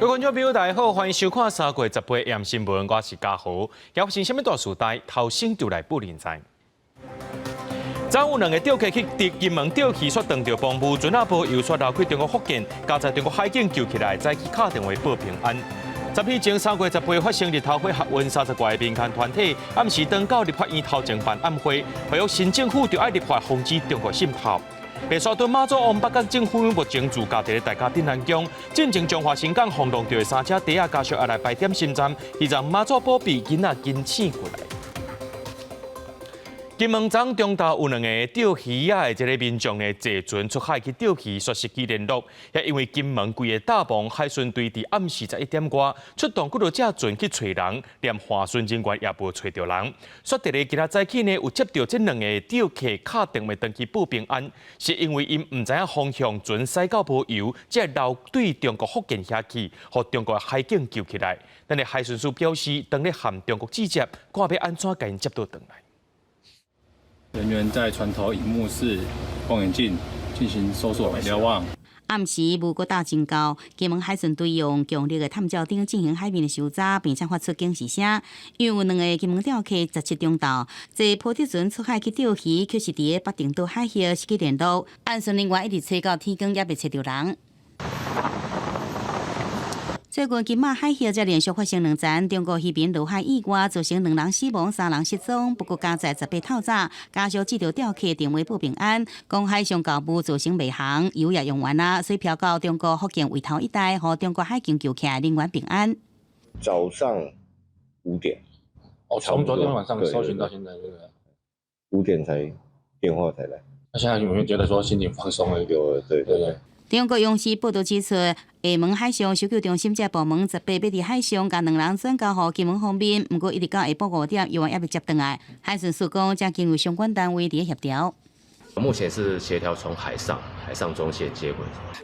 各位觀眾朋友，大家好，歡迎收看3月18夜新聞，我是嘉豪。發生啥物大事代，頭先就來報您知。昨有兩个釣客去金門釣魚，煞撞著磅霧，船仔無油，煞流去中國福建，佳哉中國海警救起來，再去敲電話報平安。10天前3月18發生日頭花學運30外个民間團體，暗時轉到立法院頭前辦暗會，呼籲新政府著愛立法防止中國滲透。白沙屯媽祖王八角政府目前駐駕佇咧大甲鎮瀾宮，進前彰化新港轟動著的三隻豬仔家屬也來排點心站，希望媽祖保庇囡仔緊醒過來。金門昨中晝有兩个釣魚仔的這个民眾呢，坐船出海去釣魚，煞失去聯絡。也因為金門規个大網海巡隊佇暗時11點外出動幾多隻船去揣人，連帆船人員也無揣著人。煞佇咧今仔早起呢，有接著這兩个釣客敲電話轉去報平安，是因為𪜶毋知影方向，船駛到無油，才會流對中國福建遐去，予中國海警救起來。但是海巡署表示，當咧和中國接觸，看欲按怎共𪜶接倒轉來。人員在船頭螢幕式望遠鏡進行搜索瞭望。暗時霧閣罩真厚，金門海巡隊用強力的探照燈進行海面的搜查，並且發出警示聲。因為有兩个金門釣客17中晝坐波特船出海去釣魚，卻是佇咧北碇島海域失去聯絡。岸巡人員一直揣到天光，也未揣著人。最近金馬海域才連續發生兩宗中國漁民落海意外，造成兩人死亡、三人失蹤。不過佳哉18透早，家屬接著釣客電話報平安，講海上厚霧造成迷航，油也用完啦，所以飄到中國福建圍頭一帶，予中國海警救起來，人員平安。早上5點，哦，從昨天晚上搜尋到現在，對不對？5點才電話才來。那現在有沒有覺得說心情放鬆了？有，對對對。中國央視報導指出，廈門海上搜救中心這部門18欲佇海上共兩人轉交予金門方面，毋過一直到下晡5點，猶原猶未接轉來。海巡署講，正經由相關單位佇咧協調。目前是協調從海上裝卸接回。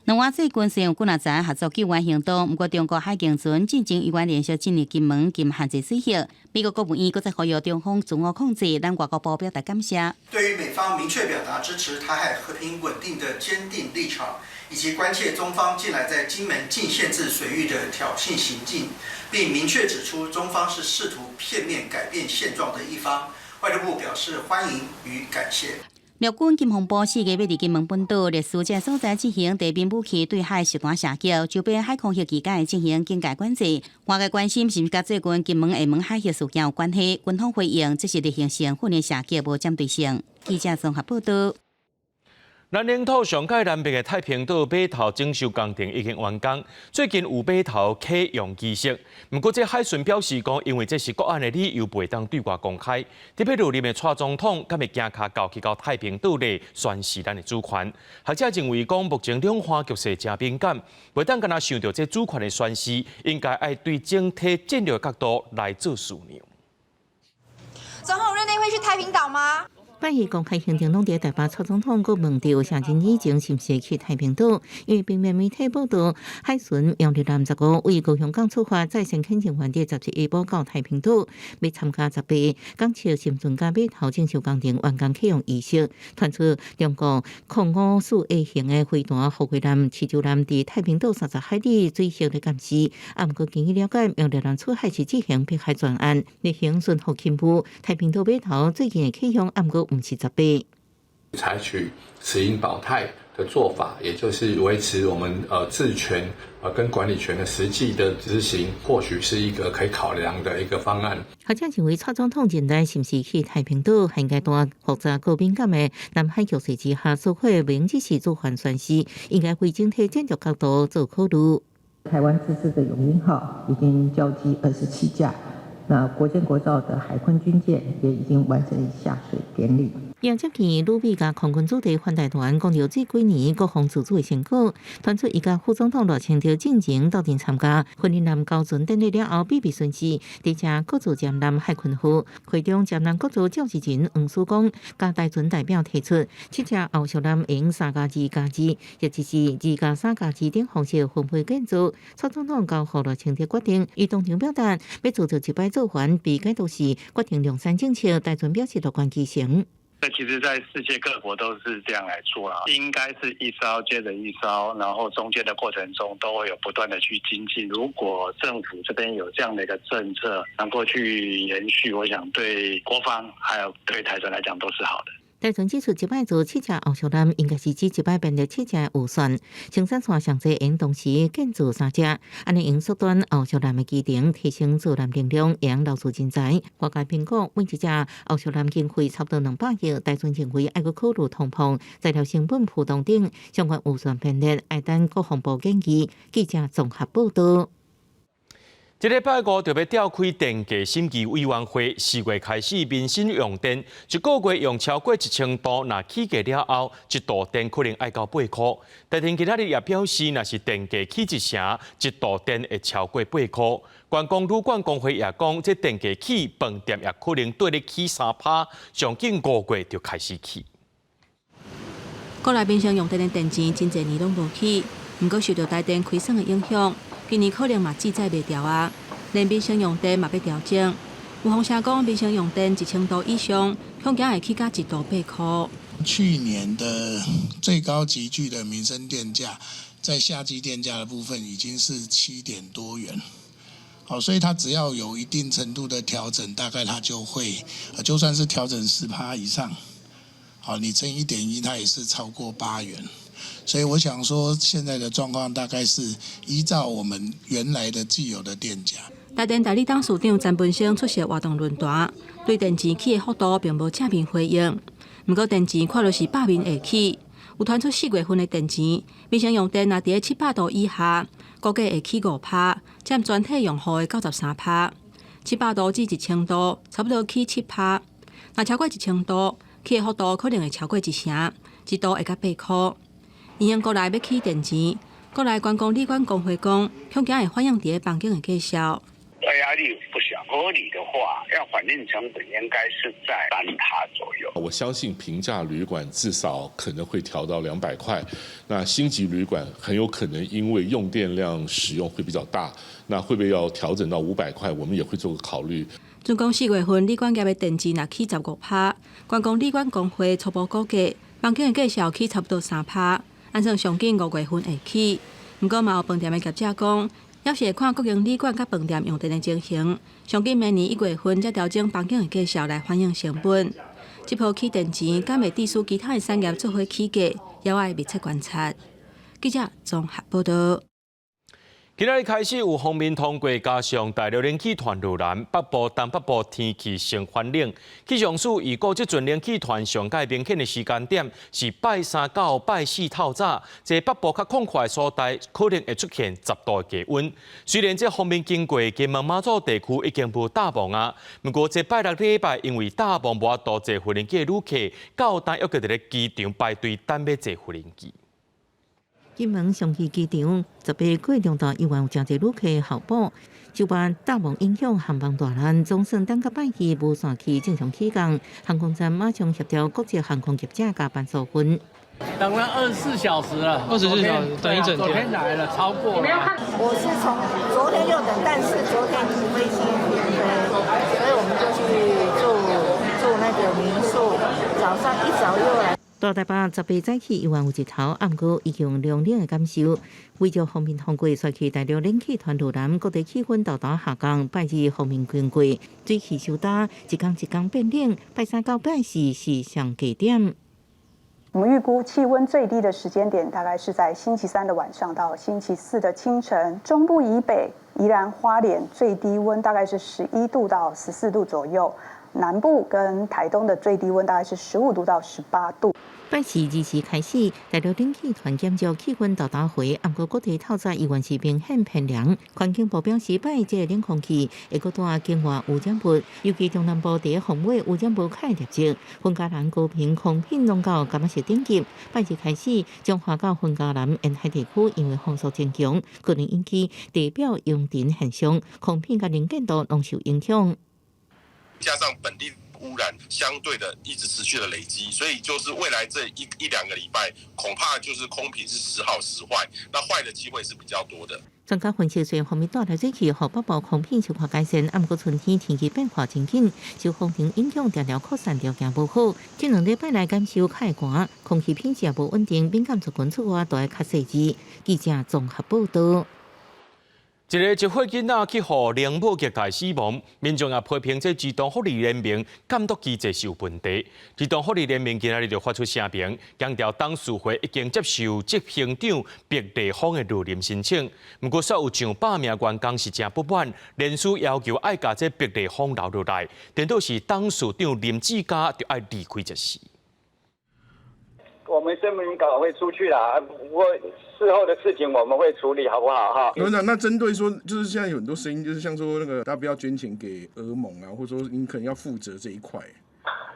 兩岸最近雖然有幾若次合作救援行動，毋過中國海警船進前猶原連續進入金門禁限制水域。美國國務院閣再呼籲中方自我控制，咱外交部表達感謝。對於美方明確表達支持台海和平穩定的堅定立場，以及關切中方近來在金門禁限制水域的挑釁行徑，並明確指出中方是試圖片面改變現狀的一方，外交部表示歡迎與感謝。陸軍金防部4月欲佇金門本島歷史這所在進行地面武器對海實彈射擊，周邊海空域期間會進行警戒管制。外界關心是毋是佮最近金門廈門海域事件有關係，軍方回應這是例行性訓練射擊，無針對性。記者綜合報導。咱領土上蓋南邊的太平島碼頭整修工程已經完工，最近有碼頭啟用儀式。毋過這海巡表示講，因為這是國安的理由，袂當對外公開。特別落任的蔡總統，敢會行跤到去到太平島內宣示咱的主權？學者認為講，目前兩岸局勢誠敏感，袂當干焦想著這主權的宣示，應該愛對整體戰略角度來做思量。總統任內會去太平島嗎？拜二公開行程攏佇台北，蔡總統閣問著卸任以前是毋是會去太平島？因為平面媒體報導，海巡苗栗艦15為高雄港出發，載先遣人員佇17下晡到太平島，欲參加18港式沉船佮碼頭整修工程完工啟用儀式，傳出中國05-4A 型的飛彈護衛艦池州艦佇太平島30海里水域咧監視。啊，毋過根據了解，苗栗艦出海是執行迫海專案，例行巡護勤務。太平島碼頭最近的啟用，啊，毋過毋是十八。採取持盈保泰的做法，也就是維持我們治權跟管理權的實際的執行，或許是一個可以考量的一個方案。學者認為，蔡總統任內是毋是去太平島，現階段複雜閣敏感的南海局勢之下，做法明只是主權宣示，應該為整體戰略角度做考慮。台灣自製的勇鷹號已經交機27架，那國建國造的海鯤軍艦也已經完成下水典禮。也接見旅美佮空軍子弟范大團講著這幾年國防自主的成果，傳出伊佮副總統賴清德進前鬥陣參加訓練艦交船典禮了後，秘密巡視，佇遮國造艦艦海鯤號，會中艦艦國造召集人黃思光佮台船代表提出，七隻後續艦用3+2+2，也就是2加3加2等方式分配建造。蔡總統交予賴清德決定，伊當場表達欲做著一擺造船，被解讀是決定量產政策，台船表示樂觀其成。那其實，在世界各國都是這樣來做啦，應該是一艘接着一艘，然後中間的過程中都會有不斷的去精進。如果政府這邊有這樣的一個政策，能夠去延續，我想對國防還有對台船來講都是好的。台船指出，這擺做七隻奧速艦，應該是指這擺變成七隻預算。生產線上濟會同時建造三隻，按呢會縮短奧速艦的期程，提升造艦能量，會用留住人才。外界評估，每一隻奧速艦經費差不多200億，台船認為愛閣考慮通膨、材料成本浮動等相關預算編列，愛等國防部建議。記者綜合報道。這禮拜五就欲召開電價審議委員會，4月開始民生用電一個月用超過1000度，若起價了後，一度電可能愛到8箍。台電今仔日也表示，若是電價起一成，一度電會超過8箍。觀光旅館公會也講，這電價起，飯店也可能綴咧起3趴，上緊5月就開始起。國內民生用電的電錢真濟年攏無起，毋過受著台電虧損的影響。今年可能嘛志在袂調啊，連民生用電嘛欲調整。有風聲講，民生用電1000度以上，恐驚會起價一度8箍。去年的最高級距的民生電價，在夏季電價的部分已經是7點多元。好，所以它只要有一定程度的調整，大概它就會，就算是調整10趴以上，好，你乘1.1，它也是超過8元。所以我想說，現在的狀況大概是依照我們原來的既有的電價。台電代理董事長詹文生出席活動論壇，對電錢起的幅度並無正面回應。毋過電錢看落是百面會起，有傳出4月份的電錢，民生用電若佇咧700度以下，估計會起5趴，佔全體用戶的93趴。700度至1000度，差不多起7趴。若超過1000度，起的幅度可能會超過一成，一度會到8箍。因應國內欲起電錢，國內觀光旅館公會講，恐驚會反映佇咧房間的價數。壓力不小，合理的話，要反映成本應該是在3趴左右。我相信平價旅館至少可能會調到200塊，那星級旅館很有可能因為用電量使用會比較大，那會不會要調整到500塊？我們也會做個考慮。準講4月份旅館業的電錢若起15趴，觀光旅館公會初步估計，房間的價數起差不多3趴。按算上緊5月份會起，毋過嘛有飯店的業者講，猶是會看各間旅館佮飯店用電的情形，上緊明年1月份才調整房間的價數來反映成本。這波起電錢，敢會致使其他的產業做伙起價，猶愛密切觀察。記者綜合報道。今仔日開始有鋒面通過，加上大陸冷氣團入南，北部、東北部天氣先寒冷。氣象署預估這陣冷氣團上蓋明顯的時間點是拜三到拜四透早，這北部較廣闊的所在可能會出現10度的低溫。雖然這鋒面經過金門馬祖地區已經無罩霧啊，毋過這拜六禮拜因為罩霧無法度坐無人機的旅客，到今猶閣佇咧機場排隊等欲坐無人機。金門松山機場18過中晝，依然有誠濟旅客候補。受到罩霧影響，航班大難，總算等到拜二無線機正常起降。航空站馬上協調國際航空業者加班紓困。等了24小時了，24小時等一整天。昨天來了，超過了。我是從昨天就等，但是昨天飛機延飛，所以我們就去住住那個民宿，早上一早又來。大台北18早起猶原有日頭，毋過已經涼涼的感受。為著鋒面通過，煞去大陸冷氣團入南，各地氣溫沓沓下降。拜二鋒面經過，水氣收焦，一工一工變冷。拜三到拜四是上低點。我們預估氣溫最低的時間點大概是在星期三的晚上到星期四的清晨。中部以北、宜蘭花蓮最低溫大概是11度到14度左右。南部跟台東的最低溫大概是15度到18度。拜四2時開始，大陸冷氣團減弱，氣溫沓沓回，毋過各地透早依然是明顯偏涼。環境部表示，拜這個冷空氣會閣帶境外污染物，尤其中南部佇風尾污染物較會集中。雲嘉南高屏空品攏到柑仔色等級。拜二開始，彰化到雲嘉南沿海地區因為風速增強，可能引起地表揚塵現象，空品佮能見度攏受影響。加上本地污染相對的一直持續的累積，所以就是未來這一兩個禮拜，恐怕就是空品是時好時壞，那壞的機會是比較多的。專家分析，雖然鋒面帶來熱氣，予北部空品小可改善，毋過春天天氣變化真緊，受風程影響，定定擴散條件無好。這兩禮拜來感受較會寒，空氣品質也無穩定，敏感族群出外都愛較細緻。記者綜合報道。一个一歲囡仔去予靈母虐待死亡，民眾也批評這兒童福利聯盟監督機制是有問題。兒童福利聯盟今仔日就發出聲明，強調董事會已經接受執行長白麗芳的離任申請。毋過，煞有上百名員工是誠不滿，連署要求愛共這白麗芳留落來，顛倒是董事長林志嘉就愛離開才是。我們聲明稿會出去啦，不過事後的事情我們會處理，好不好？哈。董事長，那針對說，就是現在有很多聲音，就是像說那個大家不要捐錢給兒盟啊，或者說你可能要負責這一塊。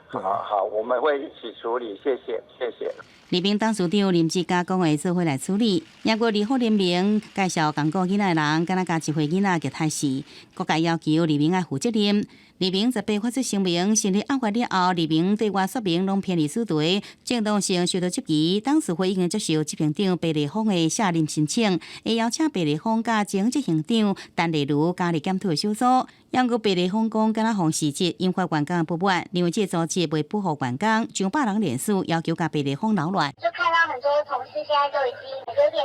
好好，我們會一起處理，謝謝，謝謝。聯盟董事長林志嘉講會做伙來處理，也閣兒福聯盟介紹仝顧囡仔的人，敢若共一歲囡仔虐待死，各界要求聯盟愛負責任。聯盟18發出聲明，成立案發了後，聯盟對外說明攏偏離事實，正當性受到質疑。董事會已經接受執行長白麗芳的卸任申請，會邀請白麗芳佮前執行長陳麗如加入檢討小組。毋過白麗芳講，敢若予辭職，引發員工不滿，認為這個組織袂符合員工，上百人聯署要求共白麗芳留落來。就看到很多同事現在都已經有點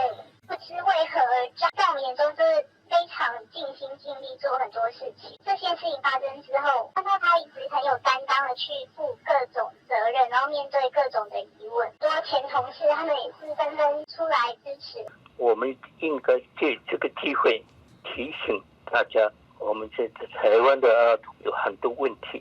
不知為何而戰，在我們眼中就是非常盡心盡力做很多事情。這件事情發生之後，看到他一直很有擔當的去負各種責任，然後面對各種的疑問，多前同事他們也是紛紛出來支持。我們應該借這個機會提醒大家，我們這台灣的兒童有很多問題，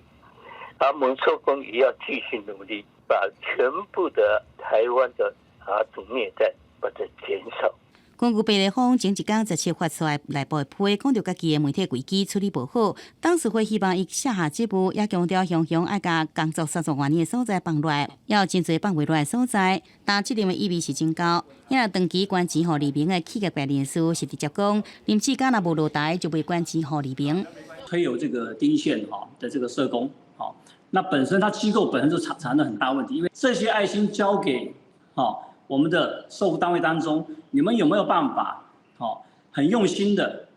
而我們社工也要繼續努力，把全部的台灣的兒童虐待把它減少。根據白麗芳前一工17發出來內部的批，講著家己的媒體危機處理無好，董事會希望伊卸下職務，也強調雄雄愛共工作30外年的所在放落來，也有真濟放袂落來的所在，擔責任的意味是真高。也若長期捐錢予黎明的企業界人士是直接講，林志嘉若無落台就袂捐錢予黎明。推有這個丁線哈的這個社工，好，那本身他機構本身就產生很大問題，因為這些愛心交給我們的受護單位當中，你們有沒有辦法，很用心的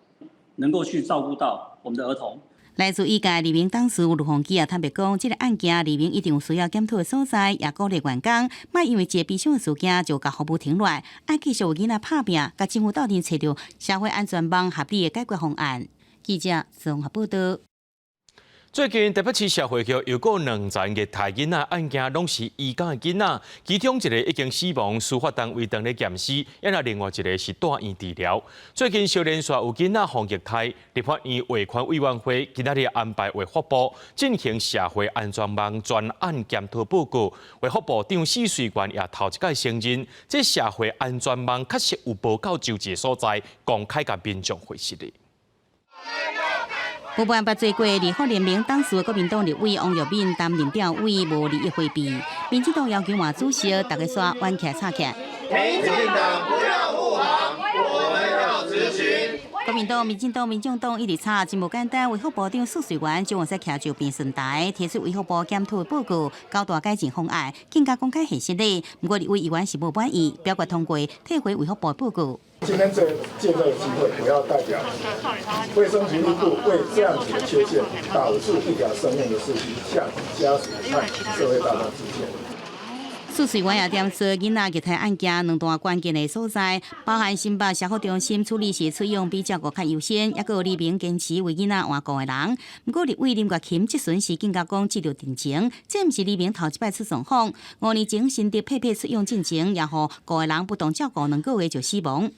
能夠去照顧到我們的兒童？來自醫界黎明董事盧鴻基也坦白講，這個案件黎明一定有需要檢討的所在，也鼓勵員工，莫因為一個悲傷的事件就共服務停落來，愛繼續為囡仔拍拚，共政府鬥陣揣著社會安全網合理的解決方案。記者綜合報道。最近台北市社會局又閣兩層虐待囡仔案件，攏是移工的囡仔，其中一個已經死亡，司法單位當咧驗屍；抑若另外一個是住院治療。最近小連續有囡仔予虐待，立法院衛權委員會今仔日安排衛福部進行社會安全網專案檢討報告。衛福部長許瑞元也頭一擺承認，這社會安全網確實有無夠周濟所在，公開共民眾回實的。無辦法做過兒福聯盟董事國民黨立委王育敏擔任召委，無利益迴避。民進黨要求換主席，大家煞挽起來吵起來。民進黨不要護航，我們要質詢。國民黨、民進黨、民眾黨一直吵，真無簡單。衛福部長許瑞元就會使徛就辯論台，提出衛福部檢討報告，交代改進方案，更加公開現實的。毋過立委議員是無滿意，表決通過退回衛福部報告。今天這借這個機會，我要代表衛生福利部為這樣子的缺陷導致一條生命的事情，向家屬和社會大眾致歉。許瑞元也點出囡仔虐待案件兩大關鍵的所在，包含新北社福中心處理時採用比照顧較優先，抑閣有黎明堅持為囡仔換顧的人。毋過立委林月琴質詢時更加講，這著定情，這毋是黎明頭一擺出狀況。5年前新竹佩佩出養進前，也予顧的人不當照顧2個月就死亡。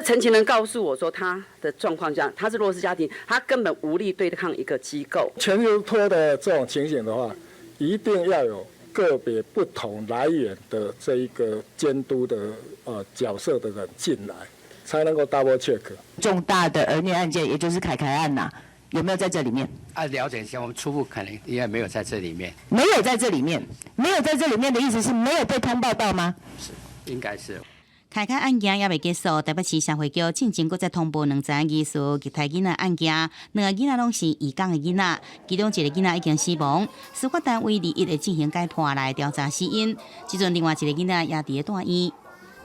陳情人告訴我說，他的狀況這樣，他是弱勢家庭，他根本無力對抗一個機構。全郵托的這種情形的話，一定要有個別不同來源的這一個監督的角色的人進來，才能夠 double check。重大的兒虐案件，也就是凱凱案呐，有沒有在這裡面？啊，了解一下，我們初步可能應該沒有在這裡面。沒有在這裡面，沒有在這裡面的意思是沒有被通報到嗎？是，應該是。凱凱案件猶未結束，台北市社會局進前閣再通報兩層疑似虐待囡仔案件，兩个囡仔攏是移工的囡仔，其中一个囡仔已經死亡，司法單位21會進行解剖來調查死因。這陣另外一个囡仔也佇咧住院。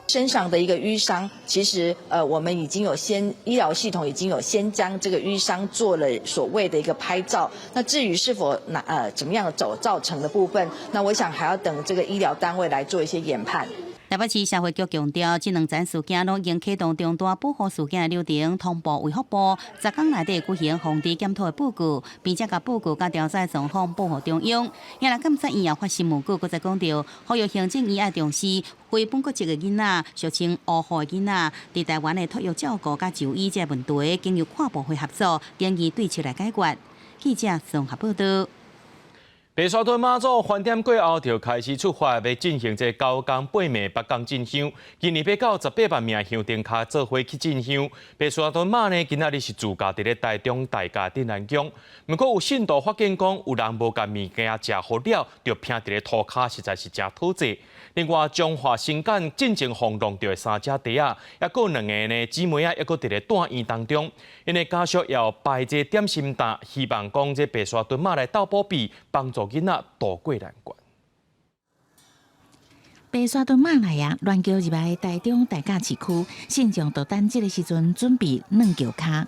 身上的一個淤傷，其實我們已經有先醫療系統已經有先將這個淤傷做了所謂的一個拍照。那至於是否哪怎麼樣走造成的部分，那我想還要等這個醫療單位來做一些研判。台北市社會局強調，這兩樁事件攏已經啟動重大保護事件的流程，通報衛福部，10工內底舉行防治檢討的報告，並且共報告佮調查狀況報予中央。也若監察院也發新聞稿，閣再講著，呼籲行政院愛重視非本國籍的囡仔，俗稱烏戶的囡仔，佇台灣的托育照顧佮就醫這個問題，經由跨部會合作，研議對策來解決。記者綜合報道。白沙屯媽祖翻點過後，就開始出發，欲進行這九工八暝北港進香。今年欲到18萬名香燈跤做伙去進香。白沙屯媽呢，今仔日是駐駕佇咧台中大甲鎮瀾宮。毋過有信徒發現講，有人無共物件食好了，就拋佇咧塗跤，實在是誠討債。另外，彰化新港進前予弄著的三隻袋仔，猶閣有兩个呢姊妹仔，猶閣佇咧住院當中。𪜶的家屬要擺這點心擔，希望講這白沙屯媽來鬥保庇，幫助囡仔渡過難關。白沙屯媽來啊，亂轎入來台中大甲市區，信眾就等這个時陣準備軟轎跤。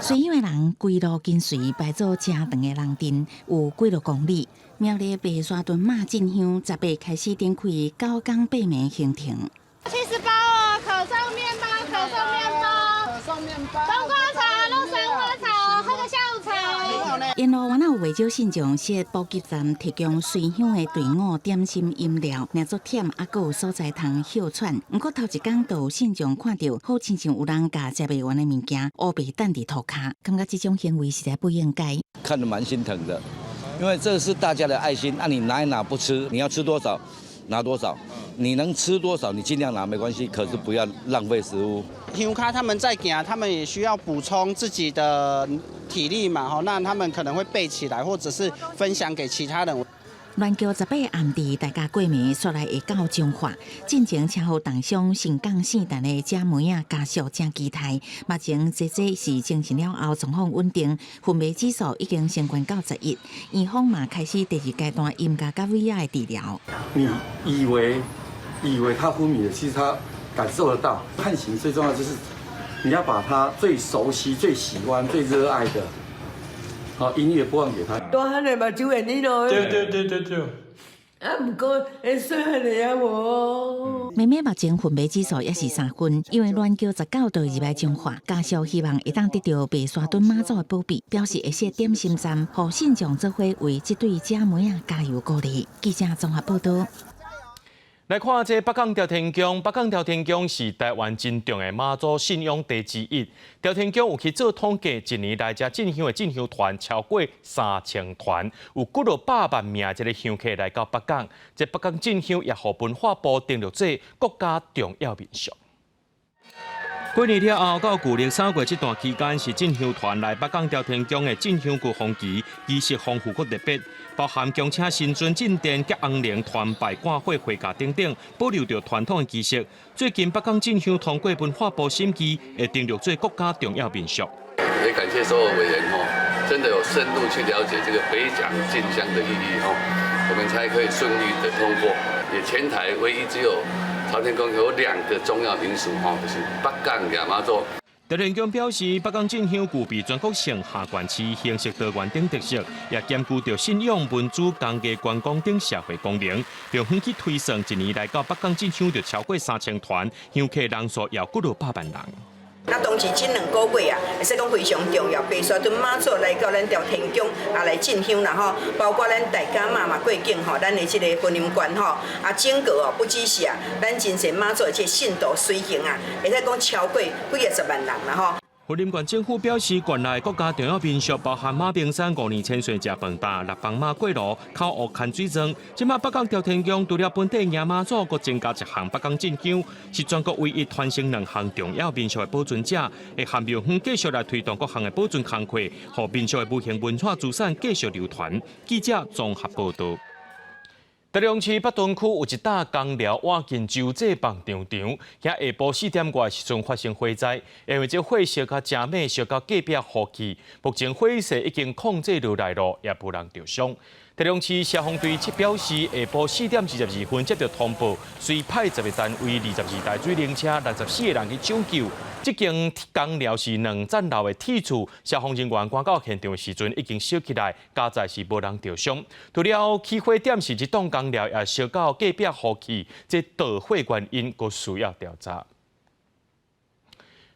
隨香的人規路跟隨排做誠長的人陣，有幾落公里。苗栗白沙屯媽進香，18開始展開九工八暝行程。70包哦，可頌麵包，可頌麵包，可頌麵包，冬瓜茶、洛神花茶，喝個下午茶。沿路原來有袂少信眾設補給站，提供隨香的隊伍點心飲料，若足忝，猶閣有所在通歇喘。毋過頭一工就有信眾看著，好親像有人共食袂完的物件，烏白擲佇塗跤，感覺這種行為實在不應該。看得蠻心疼的，因為這是大家的愛心，那你拿一拿不吃，你要吃多少拿多少，你能吃多少你盡量拿沒關係，可是不要浪費食物。香跤他們在行，他們也需要補充自己的體力嘛，吼，那他們可能會備起來，或者是分享給其他人。鸞轎18暗佇大甲過暝，煞來會到彰化，進前車禍重傷、盛港聖誕的姐妹仔家屬誠期待。目前姐姐是精神了後狀況穩定，昏迷指數已經升懸到11，院方嘛開始第二階段音樂佮VR的治療。你以為他昏迷了，其實他感受得到。判刑最重要就是你要把他最熟悉、最喜歡、最熱愛的。好，音樂播放給他。大漢的目睭會滴落。對對對對對。啊，毋過會細漢的也無。妹妹目前昏迷指數也是3分，因為鸞轎19就入來彰化，家屬希望會當得著白沙屯媽祖的保庇，表示會設點心站，予信眾做伙為這對姐妹仔加油鼓勵。記者綜合報道。來看這北港朝天宮，北港朝天宮是台灣真重要的媽祖信仰地之一。朝天宮有去做統計，一年來遮進香的進香團超過3000團，有幾落百萬名這个香客來到北港。這北港進香也予文化部登錄做國家重要民俗。過年了後到舊曆三月這段期間，是進香團來北港朝天宮的進香高峰期，儀式豐富閣特別，包含恭請神尊進殿、結紅龍、團拜、趕火、回駕等等，保留著傳統的儀式。最近北港進香通過文化部審議，會登錄做國家重要民俗。也感謝所有委員吼，真的有深入去了解這個北港進香的意義吼，我們才可以順利的通過。也全台唯一只有朝天宮有兩個重要民俗，吼，就是北港蜈媽祖。朝天宮表示，北港進香具備全國性、下縣市形式多元等特色，也兼顧著信仰、文資、工藝、觀光等社會功能。並遠去推算，一年來到北港進香就超過3000團，香客人數也幾落百萬人。那當時這兩個月啊，會使講非常重要。白沙屯媽祖來到咱朝天宮啊來進香啦吼，包括咱大甲媽嘛過境吼，咱的這个雲林縣吼啊，整個哦不只是啊，咱真濟媽祖的這个信徒隨行啊，會使講超過幾十萬人啦吼。雲林縣政府表示，縣內國家重要民俗包含馬坪山五年千歲食飯擔、六枋媽過爐、口湖牽水樁。這馬北港朝天宮除了本地迎媽祖，閣增加一項北港進香，是全國唯一傳承兩項重要民俗的保存者。會和廟方繼續來推動各項的保存工課，予民俗的無形文化資產繼續流傳。記者綜合報道。台中市北屯區有一搭工寮倚近洲際棒球場，遐下晡4點外時陣發生火災，因為這火燒甲誠猛，燒到隔壁糊去。目前火勢已經控制落來囉，也無人著傷。台中市消防隊表示，下晡4點22分接到通報，隨派10個單位、22台水冷車、64個人去搶救。這間工寮是兩層樓的鐵厝，消防人員趕到現場的時陣已經燒起來，佳哉是無人著傷。除了起火點是這棟工寮也燒到隔壁糊去，這導火原因閣需要調查。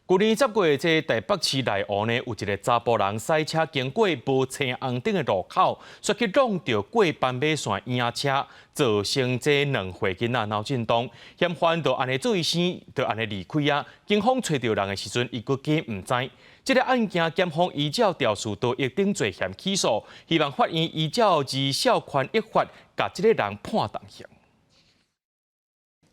舊年10月，這台北市內湖呢，有一个查埔人駛車經過無青紅燈的路口，煞去挵著過斑馬線嬰車，造成這2歲囡仔腦震盪。嫌犯就按呢做醫生，就按呢離開啊。警方揣著人的時陣，伊閣假毋知。這个案件，檢方依照肇事逃逸等罪嫌起訴，希望法院依照兒少權益法，共這个人判重刑。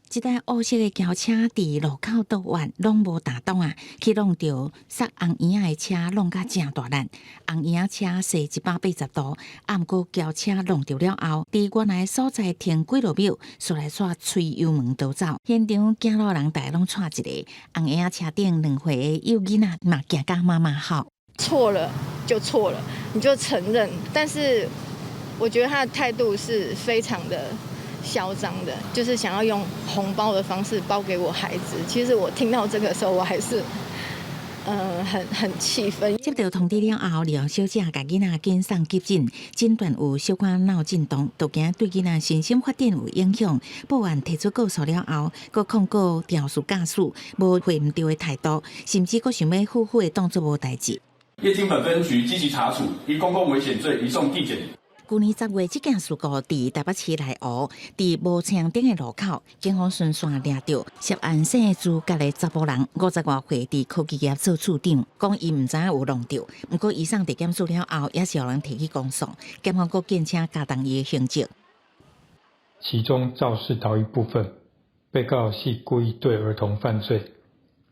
這台烏色的轎車佇路口倒彎，攏無打擋啊，去挵著駛紅嬰仔的車，挵甲誠大力。紅嬰仔車踅180度，啊，毋過轎車挵著了後，佇原來所在停幾落秒，煞來煞催油門逃走。現場行路人大家攏掣一下，紅嬰仔車頂2歲的幼囡仔嘛驚甲媽媽哭。錯了就錯了，你就承認。但是我覺得他的態度是非常的囂張的，就是想要用紅包的方式包給我孩子。其實我聽到這個時候，我還是，很氣憤。接到通知了後，廖小姐共囡仔緊送急診，診斷有小可腦震盪，都驚對囡仔身心發展有影響。報案提出告訴了後，閣控告肇事駕駛無悔毋對的態度，甚至閣想欲好好的當作無代誌。業經本分局積極查處，以公共危險罪移送地檢。舊年10月，這件事故佇台北市內湖，佇無青燈的路口，警方循線掠著涉案性資格的查埔人，50外歲，佇科技業做處長，講伊毋知影有挵著，毋過伊送地檢署了後，也是予人提起公訴，檢方閣建請加重伊的刑責。其中肇事逃逸部分，被告係故意對兒童犯罪，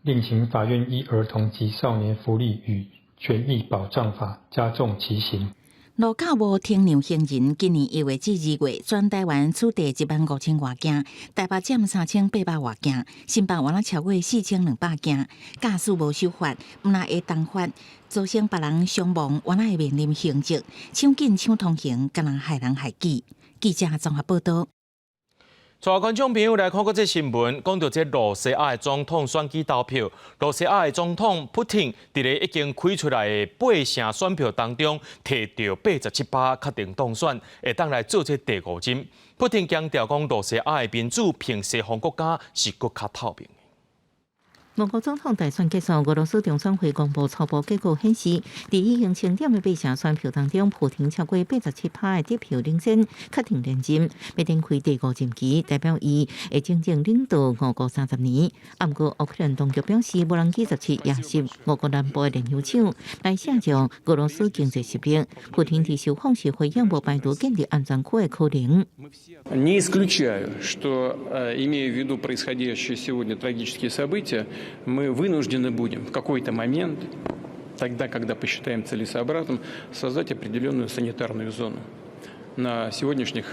另請法院依兒童及少年福利與權益保障法加重其刑。路口無停讓行人，今年1月至2月，全台灣取締1萬5千外件，台北佔3800外件，新北原來超過4200件。駕駛無守法，毋但會重罰，造成別人傷亡，原來會面臨刑責。搶緊搶通行，敢若害人害己。記者綜合報道。帶觀眾朋友來看閣這新聞，講到這露西亞的總統選舉投票，露西亞的總統普廷佇咧已經開出來的八成選票當中，摕著87%確定當選，會當來做這第五任。普廷強調講，露西亞的民主比西方國家是閣較透明。俄國總統大選結束，俄羅斯中選會公布初步結果顯示，佇已經清點的八成選票當中，普廷超過87%的得票領先，確定連任，欲展開第五任期，代表伊會整整領導俄國30年。啊，毋過烏克蘭當局表示，無人機17夜襲俄國南部的煉油廠，來下降俄羅斯經濟實力。普廷佇受訪時回應無排除建立安全區的可能。 Не исключаю, что, имея в виду происходящие сегодня трагические события, мы вынуждены будем в какой-то момент, тогда, когда посчитаем целесообразным, создать определенную санитарную зону на сегодняшних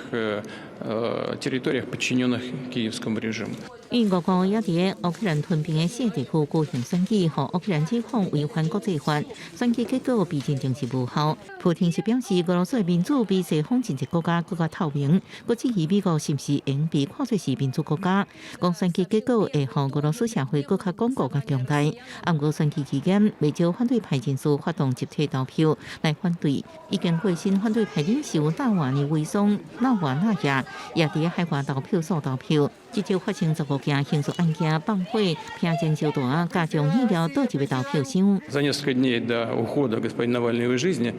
территориях, подчиненных киевскому режиму. 因俄國也佇烏克蘭吞併的四地區舉行選舉，予烏克蘭指控違反國際法，選舉結果被認定是無效。普廷是表示，俄羅斯的民主比西方真濟國家閣較透明，閣質疑美國是毋是會被看做是民主國家。講選舉結果會予俄羅斯社會閣較鞏固、較強大。啊，毋過選舉期間，袂少反對派人士發動集體投票來反對。已經過身反對派領袖納瓦尼遺孀納瓦納亞也佇海外投票所投票。至少發生15件刑事案件，放火、拼煎燒彈，加上燃料倒入的投票箱。 За несколько дней до ухода господина Навального из жизни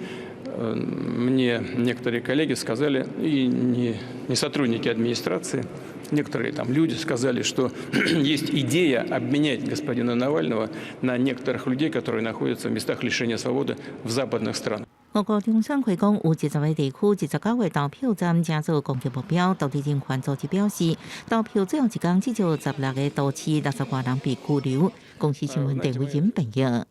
мне некоторые коллеги сказали, и не сотрудники администрации, некоторые там люди сказали, что есть идея обменять господина Навального на некоторых людей, которые находятся в местах лишения свободы в западных странах. 俄國中選會講，有20個地區、29個投票站正做攻擊目標。獨立人權組織表示，投票最後一工至少16個都市60外人被拘留。公視新聞鄭偉仁編譯。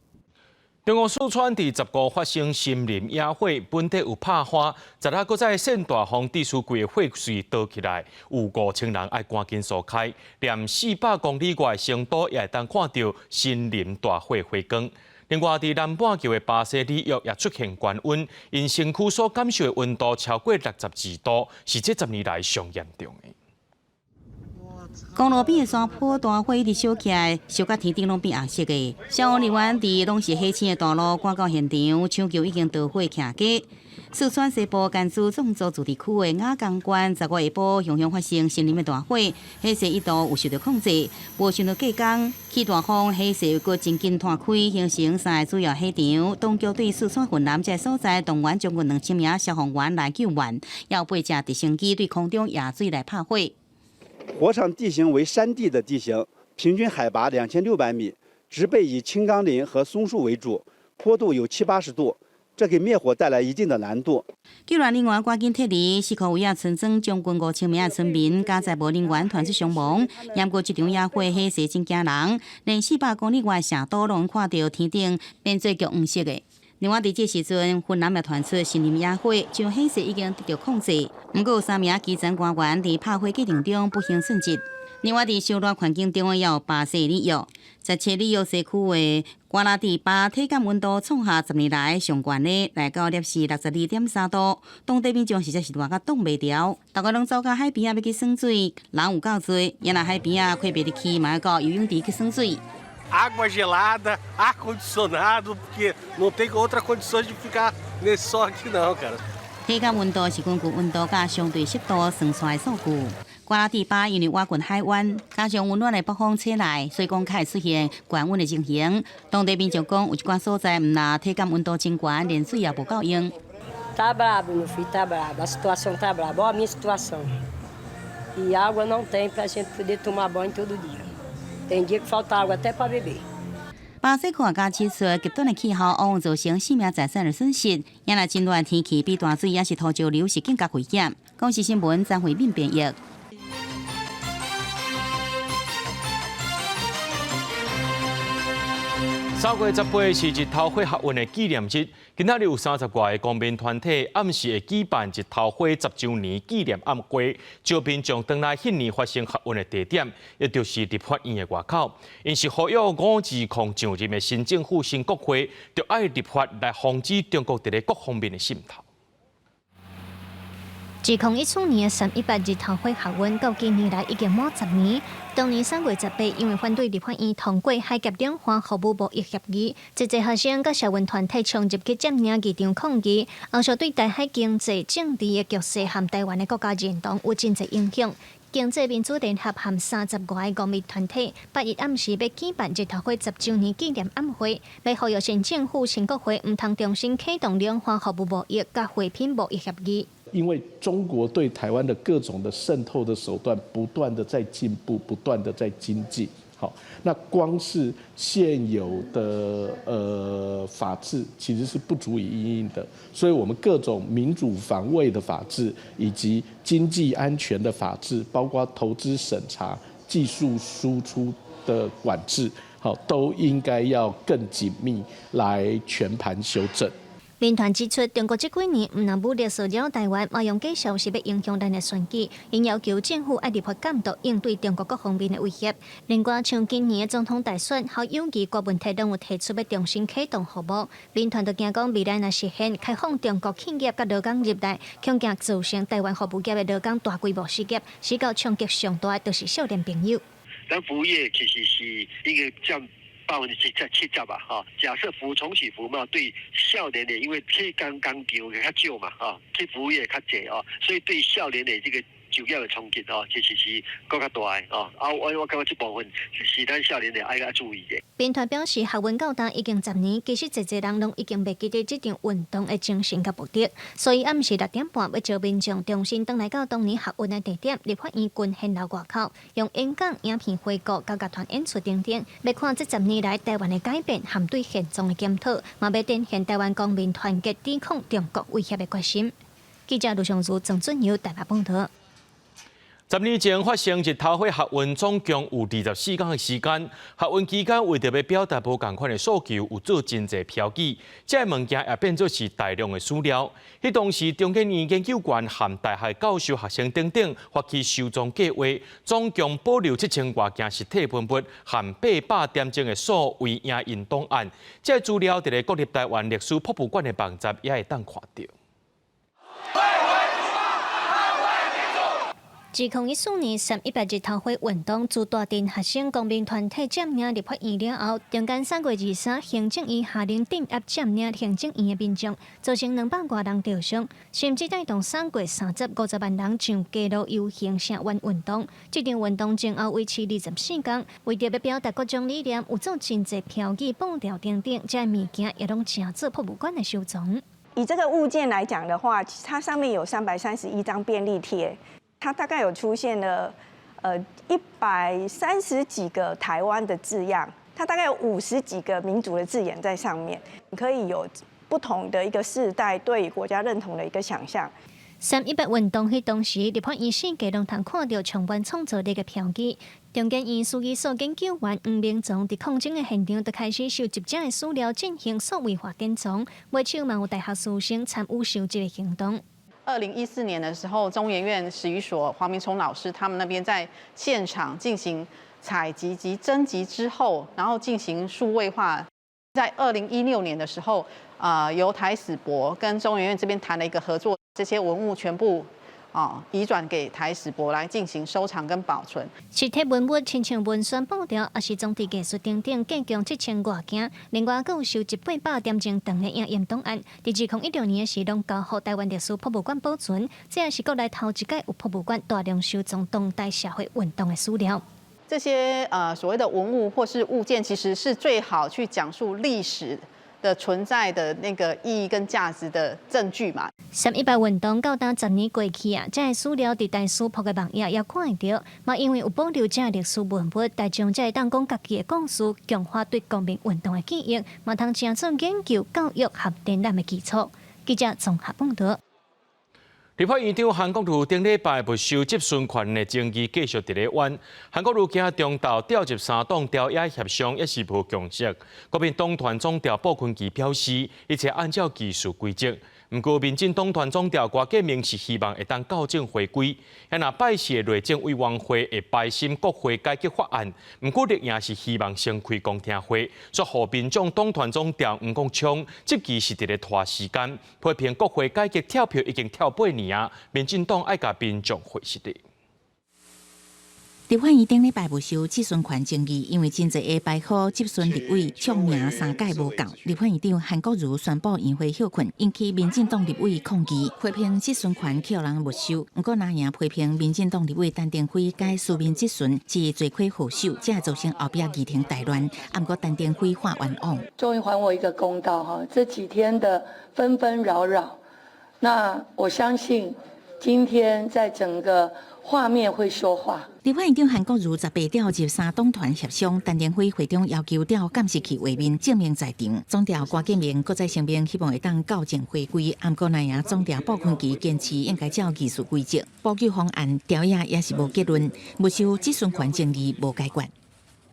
中國四川佇15發生森林野火，本地有拍花，昨日閣再霰大風，致使規个火勢燒起來，有5000人愛趕緊疏開，連400公里外成都也會當看著森林大火火光。另外，佇南半球的巴西里約也出現高溫，𪜶身軀所感受的溫度超過62度，是這10年來上嚴重的。公路邊的山坡大火一直燒起來，燒甲天頂攏變紅色的。消防人員佇攏是火星的大路趕到現場，搶救已經著火徛家。四川西部甘孜藏族自治區的雅江縣，15下晡雄雄發生森林的大火，火勢一度有受著控制，無想到隔工起大風，火勢閣真緊湠開，形成三个主要火場。當局對四川雲南這个所在動員將近2000名消防員來救援，也有八架直升機對空中壓水來拍火。火場地形為山地的地形，平均海拔2600米，植被以青岡林和松樹為主，坡度有七八十度，這給滅火帶來一定的難度。救援人員趕緊撤離，四箍圍仔村莊將近5000名的村民，加載無人員傳出傷亡。毋過這場野火火勢真驚人，連400公里外成都攏看著天頂變做橘黃色的。另外，佇這時陣，雲南也傳出森林野火，將火勢已經得著控制。毋過有三名基層官員佇拍火過程中不幸殉職。另外，佇燒熱環境中的也有巴西里約，17里約西區的瓜拉蒂巴體感溫度創下10年來上懸的，來到攝氏62.3度。當地民眾實在是熱甲擋袂牢，逐家攏走到海邊仔欲去耍水，人有夠濟，也若海邊仔開袂入去，嘛愛到游泳池去耍水。 Água gelada, ar condicionado, porque não tem outra condições de ficar nesse sol aqui não, cara. 體感溫度是根據溫度佮相對濕度算出來數據。瓜拉蒂巴因為倚近海灣，加上溫暖的北風吹來，所以講較會出現高溫的情形。當地民眾講，有一寡所在毋但體感溫度真懸，連水也無夠用。 Tá brabo, meu filho, tá brabo. A situação tá braba. Olha a minha situação. E água não tem pra gente poder tomar banho todo dia. Tem dia que falta água até para beber. 巴西科學家指出，極端的氣候往往造成生命財產的損失。也若真熱天氣比大水抑是土石流是更加危險。公視新聞張惠敏編譯。3月18是日頭花學運的紀念日，今仔日有30外个公民團體暗時會舉辦日頭花10週年紀念暗會，招民眾轉來彼年發生學運的地點，也就是立法院的外口。𪜶是呼籲伍志匡上任的新政府、新國會，著愛立法來防止中國佇咧各方面的滲透。2014年3·18日頭花學運，到今年來已經滿10年。當年3月18，因為反對立法院通過海峽兩岸服務貿易協議，濟濟學生佮社運團體衝入去佔領議場抗議，後續對台海經濟、政治的局勢和台灣的國家認同有真濟影響。經濟民主聯合和30外個公民團體，8日暗時欲舉辦日頭花10週年紀念暗會，欲呼籲新政府、新國會毋通重新啟動兩岸服務貿易佮貨品貿易協議。因為中國對台灣的各種的滲透的手段不斷的在進步，不斷的在精進。好，那光是現有的法制其實是不足以因應的，所以我們各種民主防衛的法制，以及經濟安全的法制，包括投資審查、技術輸出的管制，好，都應該要更緊密來全盤修正。民團指出，中國這幾年毋但武力騷擾台灣，嘛用假消息欲影響咱的選舉，𪜶要求政府愛立法監督應對中國各方面的威脅。另外，像今年的總統大選，侯友宜、郭文泰攏有提出欲重新啟動服貿。民團就驚講未來若實現開放中國企業佮勞工入來，恐驚造成台灣服務業的勞工大規模失業，死到衝擊上大的就是少年朋友。咱服務業其實是一個佔70%吧，哈。假設服重啟服貿對少年的，因為去工工場較少嘛，哈，去服務業較濟哦，所以對少年的這個就業的衝擊哦，其實是閣較大的哦。啊，我感覺這部分是咱少年的愛較注意的。民團表示，學運到今已經10年，其實濟濟人攏已經袂記得這場運動的精神佮目的，所以暗時6點半欲召民眾重新轉來到當年學運的地點立法院群賢樓外口，用演講、影片回顧、佮樂團演出等等，欲看這10年來台灣的改變和對現狀的檢討，嘛欲展現台灣公民團結抵抗中國威脅的決心。記者盧尚如、鄭俊友台北報導。10年前發生日頭火學運，總共有24天的時間。學運期間為著欲表達無仝款的訴求，有做真濟標記，這个物件也變做是大量的史料。彼當時中研院研究員和大學教授、學生等等發起收藏計劃，總共保留7000外件實體文物和800點鐘的數位影音檔案。這个資料佇咧國立臺灣歷史博物館的網站也會當看著。2014年3.18日頭火運動，自大鎮學生公民團體佔領立法院了後，中間3月23，行政院下令鎮壓佔領行政院的民眾，造成200外人著傷，甚至帶動3月3050萬人上街路遊行聲援運動。這場運動前後維持24天，為著欲表達各種理念，有做真濟標語、布條等等，這物件也攏成做博物館的收藏。以這個物件來講的話，它上面有331張便利貼。它大概有出現了，130幾個台灣的字樣，它大概有50幾個民主的字眼在上面，可以有不同的一個世代對國家認同的一個想象。 3.18運動彼當時，立法院四界攏通看著充滿創造力的標記。中研院史語所研究員黃明宗佇抗爭的現場，就開始收集這个史料進行數位化典藏，尾手嘛有大學師生參與收集的行動。 2014年的時候，中研院史語所黃明崇老師他們那邊在現場進行採集及徵集之後，然後進行數位化。在2016年的時候，由台史博跟中研院這邊談了一個合作，這些文物全部移轉給台史博來進行收藏跟保存。實體文物親像文宣布條，抑是裝置藝術等等，計共7000外件。另外，閣有收集800點鐘長的影音檔案。佇2016年的時，攏交予臺灣歷史博物館保存。這也是國內頭一擺有博物館大量收藏當代社會運動的史料。這些所謂的文物或是物件，其實是最好去講述歷史的存在的那個意義跟價值的證據嘛。 3.18運動到今10年過去啊，這个史料佇台史博的網頁也看會著，嘛因為有保留這个歷史文物，大眾才會當講家己的故事，強化對公民運動的記憶，嘛通成做研究、教育和展覽的基礎。記者綜合報導。立法院長韓國瑜頂禮拜沒收質詢權的爭議繼續佇咧冤。韓國瑜今仔中晝召集三黨朝野協商，也是無共識。國民黨團總召傅崐萁表示，一切按照技術規則。毋過民進黨團總召郭台銘是希望會當校正回歸。若拜四的內政委員會會排審國會改革法案，毋過綠營是希望先開公聽會，煞予民眾黨團總召黃國昌，這其實佇咧拖時間，批評國會改革跳票已經跳8年啊，民進黨愛共民眾回實的。立法院頂禮拜沒收質詢權爭議，因為真濟個排號質詢立委唱名三屆無夠。立法院長韓國瑜宣布院會歇困，引起民進黨立委抗議，批評質詢權予人沒收。毋過藍營批評民進黨立委陳亭妃改書面質詢是罪魁禍首，才會造成後壁議程大亂。毋過陳亭妃喊冤枉，終於還我一個公道哈！這幾天的紛紛擾擾，那我相信今天在整個畫面會說話。立法院長韓國瑜18召集三黨團協商，陳亭妃會長要求調監視器畫面證明在場。總召郭建明閣再聲明，希望會當校正回歸。毋過藍營總召傅崐萁堅持應該照議事規則，補救方案朝野也是無結論，沒收質詢權爭議無解決。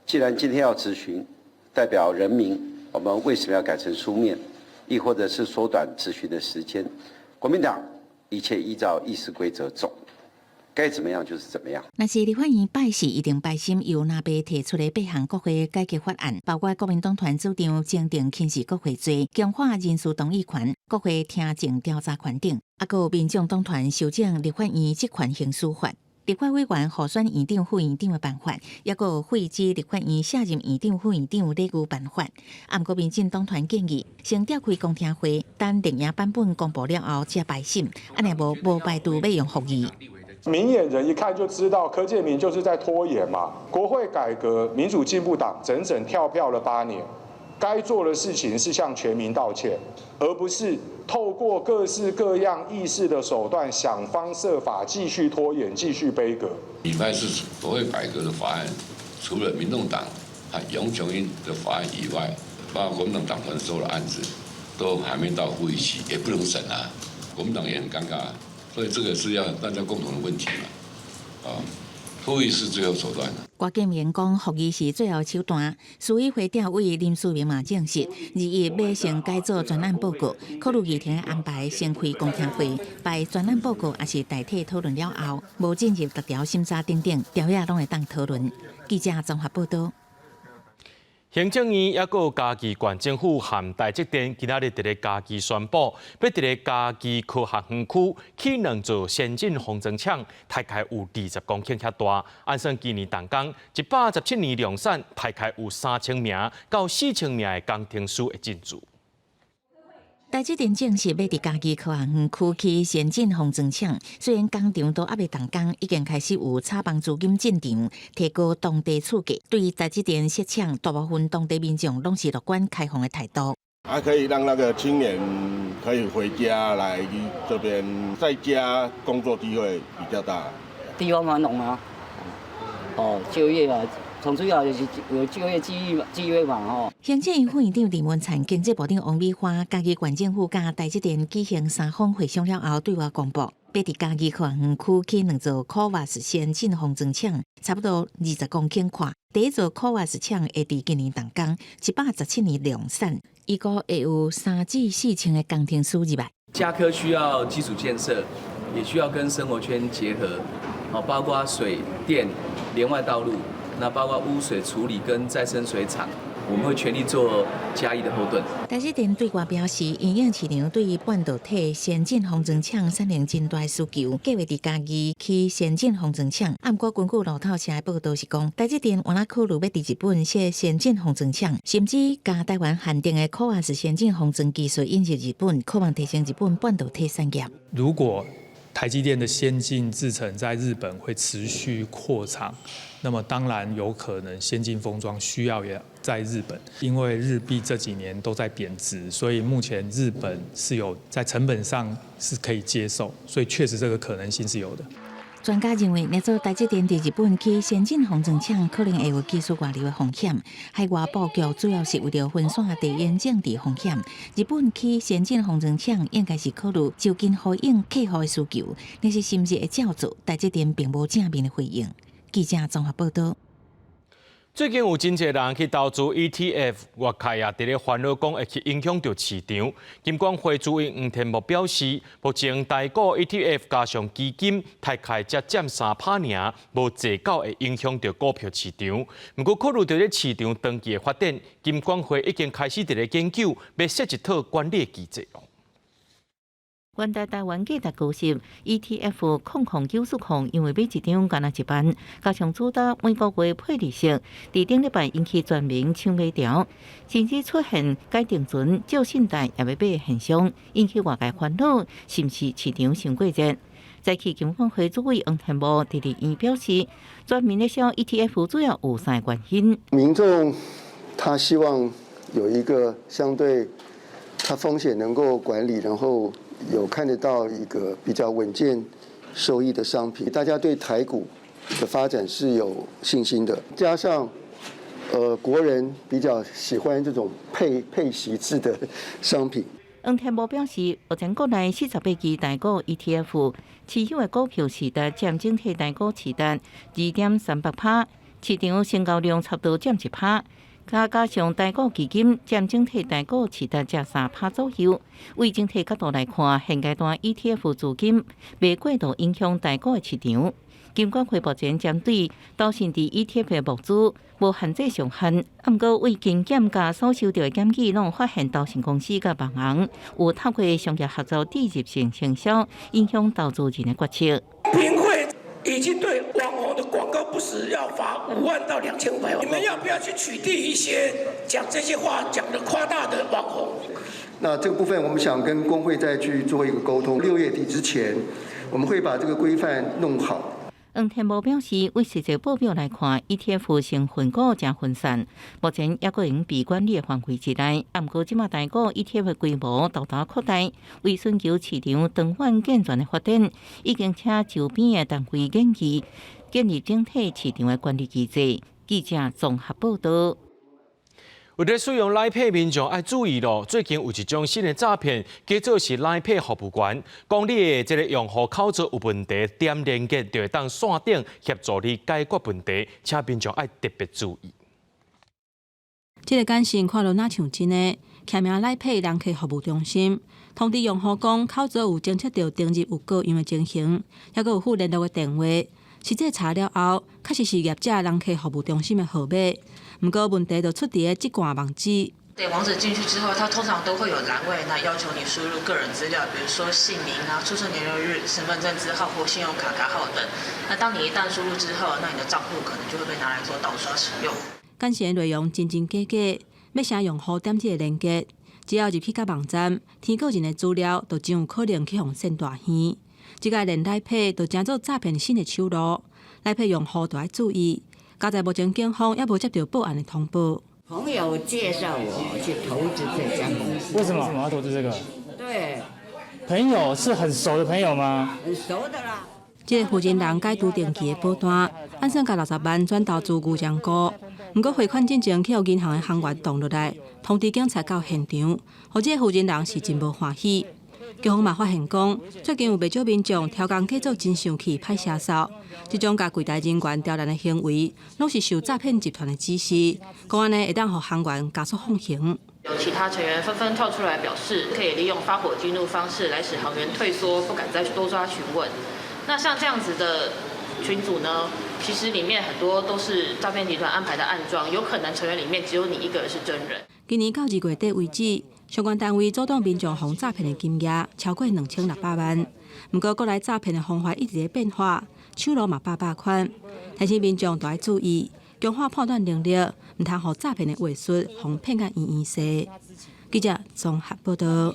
既然今天要質詢，代表人民，我們為什麼要改成書面，亦或者是縮短質詢的時間？國民黨一切依照議事規則走。該怎麼樣就是怎麼樣。若是立法院拜四一定排審由藍白提出的八項國會改革法案，包括國民黨團主張增訂輕視國會罪、強化人事動議權、國會聽證調查權等，啊，閣有民眾黨團修正立法院職權行使法、立法委員互選院長、副院長的辦法，抑閣有廢止立法院卸任院長、副院長禮遇辦法。啊，毋過民進黨團建議先召開公聽會，等綠營版本公布了後才排審，按呢無無排除欲用復議。明眼人一看就知道，柯建銘就是在拖延嘛。國會改革，民主進步黨整整跳票了8年，該做的事情是向全民道歉，而不是透過各式各樣議事的手段，想方設法繼續拖延、繼續杯葛。禮拜四國會改革的法案，除了民眾黨和楊瓊英的法案以外，包括國民黨黨團所有的案子，都還沒到會議期，也不能審啊。國民黨也很尷尬。所以這個是要大家共同的問題嘛，啊，復議是最後手段。郭建明講，復議是最後手段。市議會調委林思明嘛證實，21馬上改做專案報告，考慮議程安排先開公聽會，擺專案報告抑是代替討論了後，無進入逐條審查等等，條約攏會當討論。記者綜合報道。行政院抑閣嘉義縣政府和台積電今仔日佇咧嘉義宣布，欲佇咧嘉義科學園區起兩座先進封裝廠，大概有20公頃遐大。按算今年動工，117年量產，大概有3000名到4000名的工程師會進駐。台積電證實欲佇嘉義科學園區起先進封裝廠，雖然工廠都猶未動工，已經開始有炒房資金進場，提高當地厝價。對台積電設廠，大部分當地民眾攏是樂觀開放的態度。啊，可以讓那個青年可以回家來這邊，在家工作機會比較大。地方繁榮啊，哦，就業啊。從主要就是有就業機會嘛，吼。行政院副院長林文燦、經濟部長王美花、嘉義縣政府佮台積電舉行三方會商了後，對外公布，欲佇嘉義科學園區起兩座 CoWoS 先進封裝廠，差不多20公頃闊。第一座 CoWoS 廠會佇今年動工，117年量產，預估會有3至4千个工程師入來。嘉科需要基礎建設，也需要跟生活圈結合，好，包括水電、連外道路。那包括污水處理跟再生水廠，我們會全力做嘉義的後盾。台積電對外表示，因應市場對於半導體先進封裝廠產生真大需求，計劃佇嘉義起先進封裝廠。啊，毋過根據路透社的報道是講，台積電原來考慮欲佇日本設先進封裝廠，甚至將台灣限定的 CoWoS 先進封裝技術引入日本，渴望提升日本半導體產業。如果台積電的先進製程在日本會持續擴廠，那麼當然有可能先進封裝需要也在日本，因為日幣這幾年都在貶值，所以目前日本是有在成本上是可以接受，所以確實這個可能性是有的。專家認為，若做台積電佇日本起先進封裝廠，可能會有技術外流的風險。海外布局主要是為著分散地緣政治風險。日本起先進封裝廠，應該是考慮就近呼應客戶的需求，但是是毋是會照做？台積電並無正面的回應。記者綜合報道。最近有真濟人去投資 ETF，外界也佇咧煩惱講會去影響著市場。金管會主委黃天牧表示，目前台股 ETF 加上基金，大概才佔3趴爾，無濟到會影響著股票市場。毋過考慮著這市場長期的發展，金管會已經開始佇咧研究，欲設一套管理機制。元台台灣價值高息 ETF 0090，因為買一張干焦一萬，加上主打每個月配利息，佇頂禮拜引起全民搶買潮，甚至出現改定存借信貸也欲買現象，引起外界煩惱，是毋是市場傷過熱？早起金管會主委黃天牧佇立院表示，全民咧燒 ETF 主要有三個原因。民眾他希望有一個相對他風險能夠管理，然後有看得到一個比較穩健收益的商品，大家對台股的發展是有信心的。加上，國人比較喜歡這種配息制的商品。黃天牧表示，目前國內48支台股 ETF 持有的股票市值佔整體台股市值2.38%，市場成交量差不多佔1%。加上台股基金佔整體台股市值才3%左右。為整體角度來看，現階段 ETF 資金袂過度影響台股的市場。金管會目前針對投信佇 ETF 的募資無限制上限，毋過為精簡佮所收著的檢舉，攏發現投信公司佮網紅有透過商業合作植入性行銷，影響投資人的決策。平會已經對網紅的廣告不實要罰5萬到2500萬，你們要不要去取締一些講這些話講得誇大的網紅？那這個部分，我們想跟公會再去做一個溝通。6月底之前，我們會把這個規範弄好。黃天牧表示，為實際報表來看，ETF 成分股誠分散，目前猶閣會佇管理的範圍之內。毋過，這馬台股 ETF 規模大大擴大，為尋求市場長遠健全的發展，已經請周邊的單位研議建立整體市場的管理機制。記者綜合報道。有咧使用 LINE Pay 民眾愛注意咯，最近有一種新的詐騙，叫做是 LINE Pay 服務員，講你的這个用戶口座有問題，點連結就會當線頂協助你解決問題，請民眾愛特別注意。這个簡訊看落若像真的，署名 LINE Pay 人客服務中心通知用戶講，口座有偵測著登入有過樣的情形，抑閣有附聯絡的電話。實際查了後，確實是業者人客服務中心的號碼。毋過問題就出佇咧這段網址。點網址進去之後，它通常都會有欄位，那要求你輸入個人資料，比如說姓名啊、出生年月日、身份證字號或信用卡卡號等。那當你一旦輸入之後，那你的賬戶可能就會被拿來做盜刷使用。簡訊內容真真假假，欲啥用戶點這个連結，只要入去共網站，填個人的資料，就真有可能去予騙大耳。這个連 LINE Pay 就成做詐騙新的手路，LINE Pay 用戶就愛注意。佳哉目前警方猶無接著報案的通報。朋友介紹我去投資這家公司。為什麼？為什麼要投資這個？對。朋友是很熟的朋友嗎？很熟的啦。這个負責人解除定期的保單，按算共60萬轉投資牛樟菇。毋過匯款進前去予銀行的行員擋落來，通知警察到現場，予這个負責人是真無歡喜。警方嘛發現講，最近有袂少民眾刁工假做真生氣、歹聲掃，這種共櫃台人員刁難的行為，攏是受詐騙集團的指示，講按呢會當予行員加速放行。有其他成員紛紛跳出來表示，可以利用發火激怒方式來使行員退縮，不敢再多抓詢問。那像這樣子的群組呢，其實裡面很多都是詐騙集團安排的暗樁，有可能成員裡面只有你一個人是真人。今年到2月底為止，相關單位阻擋民眾予詐騙的金額超過2600萬。毋過，國內詐騙的方法一直咧變化，手路嘛百百款，提醒民眾著愛注意，強化判斷能力，毋通予詐騙的話術予騙甲圓圓勢。記者綜合報道。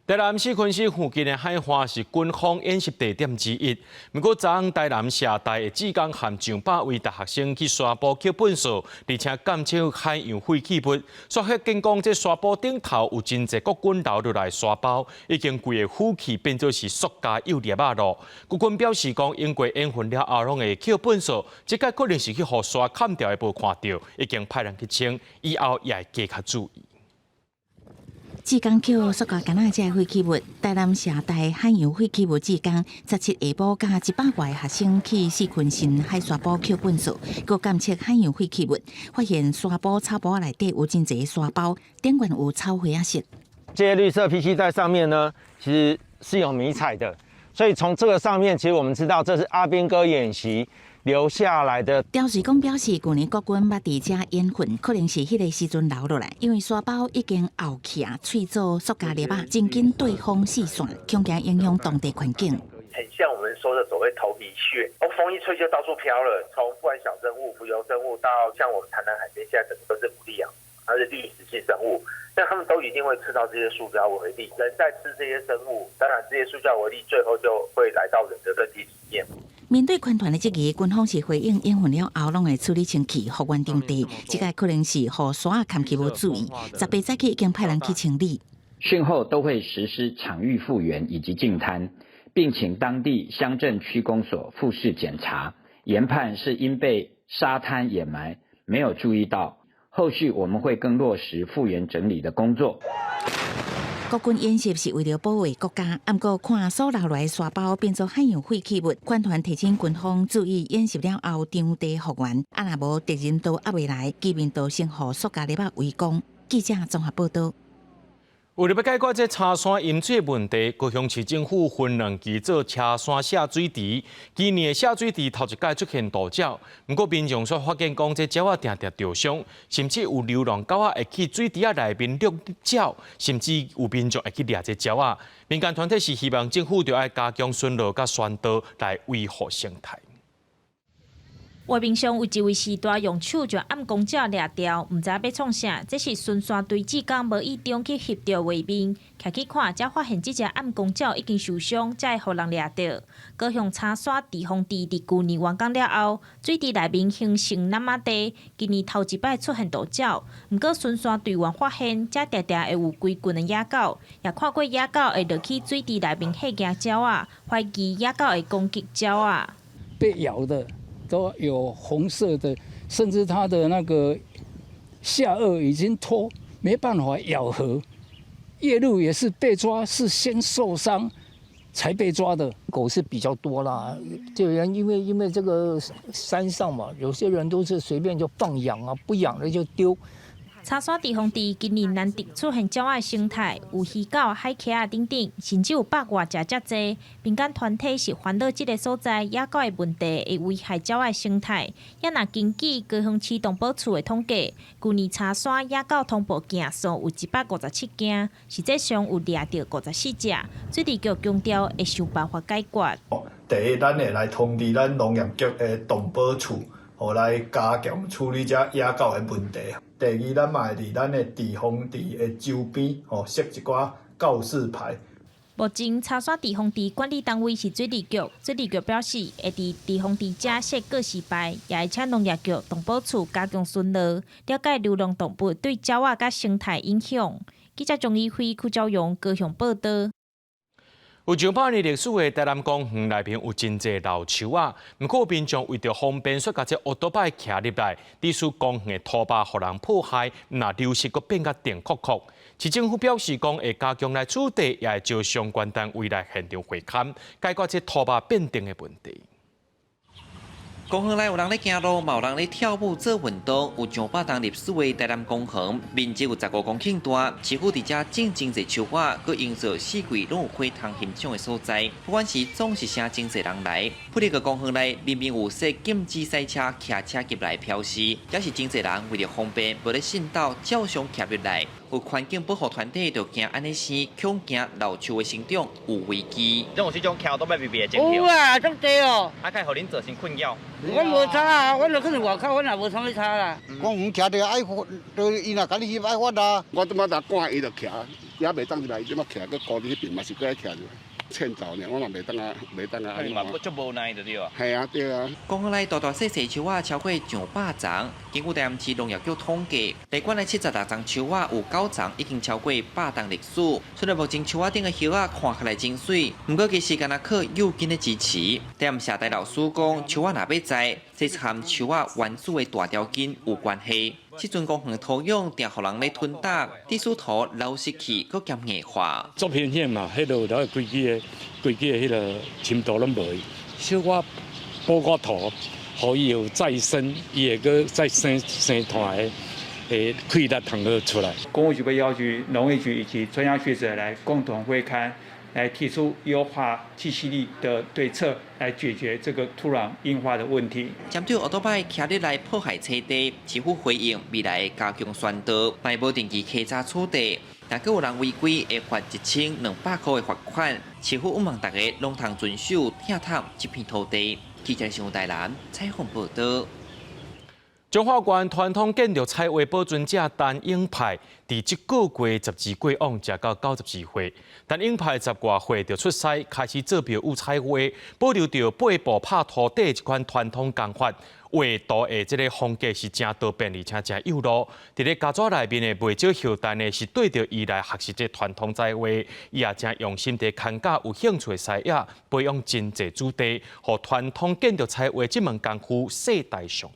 台南四坤市附近的海岸是軍方演習地點之一。毋過，昨昏台南社大的志工和上百位大學生去沙埔抾糞掃，而且檢測海洋廢棄物。煞發現講，這沙埔頂頭有真濟國軍留落來沙包，已經規个腐去變做是塑膠幼粒仔咯。國軍表示講，經過演訓了後，攏會抾糞掃，這擺可能是去予沙崁著的無看著，已經派人去清，以後也會加較注意。志工抾塑膠桿仔這廢棄物，台南社大海洋廢棄物志工17下晡佮100外學生去四坤新海沙埔抾糞掃，閣檢測海洋廢棄物，發現沙埔草埔內底有真濟沙包，頂懸有草灰仔色。這些綠色 PC 在上面呢，其實是有迷彩的，所以從這個上面，其實我們知道這是阿兵哥演習留下來的。調查講表示，舊年國軍捌佇遮演訓，可能是彼个時陣留落來，因為沙包已經漚起啊，脆做塑膠粒仔，真緊對風四散，恐驚影響當地環境。很像我們說的所謂頭皮屑，哦，風一吹就到處飄了。從不管小生物、浮游生物，到像我們台南海邊，現在整個都是牡蠣啊，它是濾食性生物，那他們都一定會吃到這些塑膠微粒。人在吃這些生物，當然這些塑膠微粒最後就會來到人的身體裡面。面對群團的質疑，軍方是回應演訓了後，攏會處理清氣，復原場地。這個可能是予沙崁去無注意，18早起已經派人去清理。訓後都會實施場域復原以及淨灘，並請當地鄉鎮區公所復視檢查，研判是因被沙灘掩埋，沒有注意到。後續我們會更落實復原整理的工作。國軍演習是為了保衛國家，毋過看所留來的沙包變做海洋廢棄物，群團提醒軍方注意演習了後場地復原，啊若無敵人都猶未來，居民都先予塑膠粒仔圍攻。記者綜合報道。為了欲解決這柴山淹水問題，高雄市政府分兩期做車山瀉水池。今年的瀉水池頭一擺出現渡鳥，毋過民眾卻發現講，這鳥仔定定著傷，甚至有流浪狗仔會去水池仔內面掠鳥，甚至有民眾會去掠這鳥仔。民間團體是希望政府著愛加強巡邏佮宣導來維護生態。畫面上有一位序大用手將暗公鳥掠牢，毋知欲創啥。這是巡山隊志工無意中去翕著畫面，徛去看，才發現這隻暗公鳥已經受傷，才會予人掠著。高雄柴山堤防池佇舊年完工了後，水池內面形成湳仔地，今年頭一擺出現渡鳥。毋過巡山隊員發現，遮定定會有規群的野狗，也看過野狗會落去水池內面嚇驚鳥仔，懷疑野狗會攻擊鳥仔。被咬的都有紅色的，甚至它的那個下顎已經脫，沒辦法咬合。夜鷺也是被抓，是先受傷才被抓的。狗是比較多啦，這人因為這個山上嘛，有些人都是隨便就放養啊，不養了就丟。柴山堤防池今年難得出現鳥仔生態，有魚狗、海茄仔等等，甚至有百外隻遮濟。民間團體是煩惱這个所在野狗的問題會危害鳥仔生態。也若根據高雄市動保處的統計，舊年柴山野狗通報件數有157件，實際上有掠著54隻。水利局強調會想辦法解決。第一，咱會來通知咱農業局的動保處，予來加強處理這野狗的問題。第二，咱嘛會佇咱的堤防池的周邊，吼設一寡告示牌。目前柴山堤防池管理單位是水利局，水利局表示會佇堤防池遮設告示牌，也會請農業局動保處加強巡邏，了解流浪動物對鳥仔佮生態影響。記者鍾怡輝、邱昭榮高雄報導。有上百年歷史的台南公園內面有真濟老樹仔，毋過民眾為著方便，煞共這烏多擺徛入來，致使公園的土壩予人破壞，若流失閣變甲定擴擴。市政府表示講會加強來取締，也會招相關單位來現場會勘，解決這土壩變定的問題。公園內有人咧行路，嘛有人咧跳舞做運動。有上百年歷史的台南公園，面積有15公頃大，市府佇遮種真濟樹仔，閣營造四季攏有花通欣賞的所在。不管是總是啥真濟人來，普利個公園內明明有設禁止賽車、騎車入來標示，也是真濟人為著方便，無咧信道，照常騎入來。有環境保護團體就驚按呢生，恐驚老樹的生長有危機。這種是種騎都欲避避的情形。有啊，足濟哦。啊，會予恁造成困擾。我無差啊，我就去外口，我也無啥物差啦。公園徛著愛罰，都伊若共你翕愛罰啊。我拄仔若趕伊就徛，也袂當入來，伊這馬徛閣顧佇彼邊嘛是閣愛徛入來。欠揍爾，我嘛袂當啊，袂當啊。你嘛足無奈就對啊。係啊，對啊。公園內大大細細樹仔超過上百叢，根據台南市農業局統計，地管的76叢樹仔有9叢已經超過百年歷史。雖然目前樹仔頂的葉仔看起來真媠，毋過其實敢若靠幼根的支持。台南社大老師講，樹仔若欲栽，這是和樹仔原始的大條件有關係。這陣公園土壤定予人咧吞打，致使土流失去，閣兼硬化。足明顯嘛，彼落來規矩的、規矩的彼个深度攏無去，小可補個土，予伊有再生，伊會閣再生生團的的氣力通好出來。工務局會要求農業局以及專家學者來共同會勘，來提出優化棲息地的對策，來解決這個土壤硬化的問題。針對歐多擺騎入來破壞棲地，市府回應未來會加強宣導，嘛無定期稽查取締。若閣有人違規，會罰1200塊的罰款。市府向望大家攏通遵守，疼惜這片土地。記者新聞台南採訪報導。彰化縣傳統建築彩畫保存者陳永派，佇這個月12過往，食到94歲。陳永派十外歲就出師，開始做廟宇彩畫，保留著背布拍塗底這款傳統工法。畫圖的這个風格是誠多變，而且誠有路。佇咧家族內面的袂少後代呢，是對著伊來學習這傳統彩畫，伊也誠用心佇牽教有興趣的師仔，培養真濟子弟，予傳統建築彩畫這門功夫世代相傳。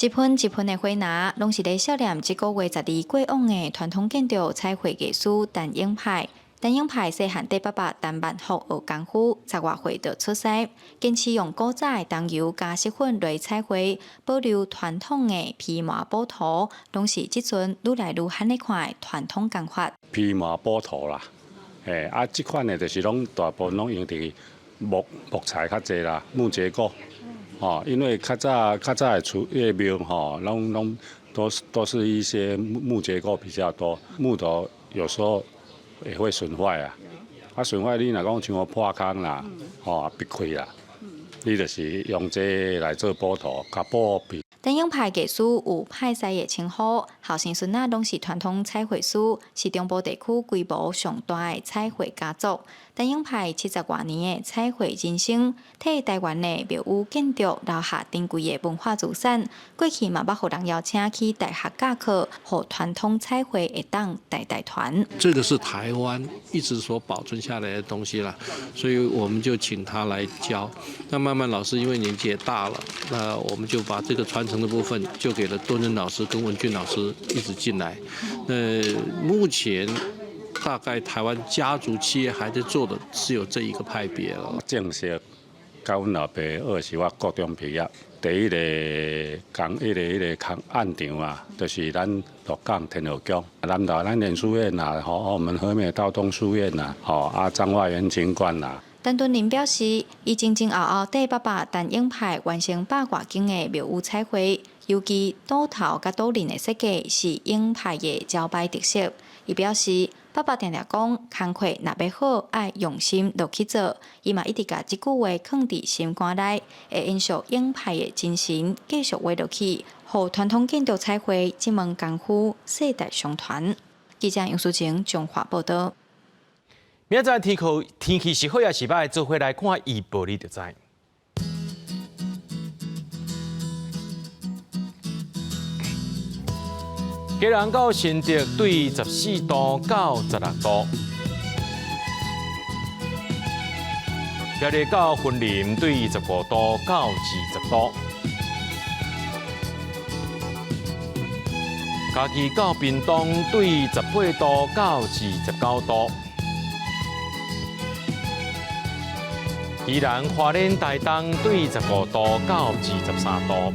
一盆一盆的花籃，攏是咧惜念這个月12過往的傳統建築彩繪藝師陳永派。陳永派細漢綴爸爸陳萬福學功夫，十外歲就出師，堅持用古早的桐油加色粉來彩繪，保留傳統的披麻補塗，攏是這陣愈來愈罕咧看的傳統工法。披麻補塗啦，嘿，啊，這款的就是攏大部分攏用佇木材較濟啦，木結構。哦，因為較早較早的厝彼个廟吼，攏攏都是一些木結構比較多，木頭有時候會會損壞啊，啊損壞你若講像破空啦，吼裂開啦，你就是用這个來做補塗，較補皮。陳永派藝師有派師的稱呼，後生孫仔攏是傳統彩繪師，是中部地區規模上大的彩繪家族。陳永派70外年的彩繪人生，替台灣的廟宇建築留下珍貴的文化資產。過去嘛捌予人邀請去大學教課，予傳統彩繪會當代代傳。這個是台灣一直所保存下來的東西啦，所以我們就請他來教。那慢慢老師因為年紀也大了，那我們就把這個傳承。承的部分就給了敦仁老師跟文俊老師一直進來。那目前大概台灣家族企業還在做的只有這一個派別了。正式佮阮老爸學是我高中畢業，第一個工，彼個工案場啊，就是咱鹿港天后宮，南投咱蓮書院啦，吼，我們和美道東書院啦，吼，啊，彰化園景觀啦。陳敦仁表示，伊前前後後綴爸爸陳永派完成百外間的廟宇彩繪，尤其島頭佮島林的設計是永派的招牌特色。伊表示，爸爸定定講，工課若欲好，愛用心落去做。伊嘛一直共這句話囥佇心肝內，會延續永派的精神，繼續畫落去，予傳統建築彩繪這門功夫世代相傳。記者楊淑晴彰化報導。明仔載天氣天氣是好抑是䆀，做伙來看預報你就知。基隆到新竹對14度到16度，苗栗到雲林對15度到20度，嘉義到屏東對18度到29度，宜蘭花蓮台東對15度到23度。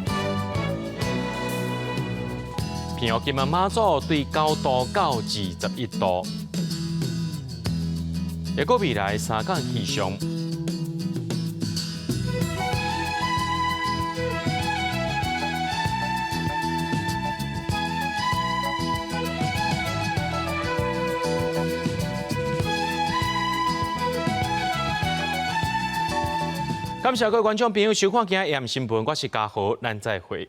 平湖金門馬祖對9度到21度，抑閣未來三天氣象。感謝各位觀眾朋友收看今日的新聞，我是嘉豪，咱再會。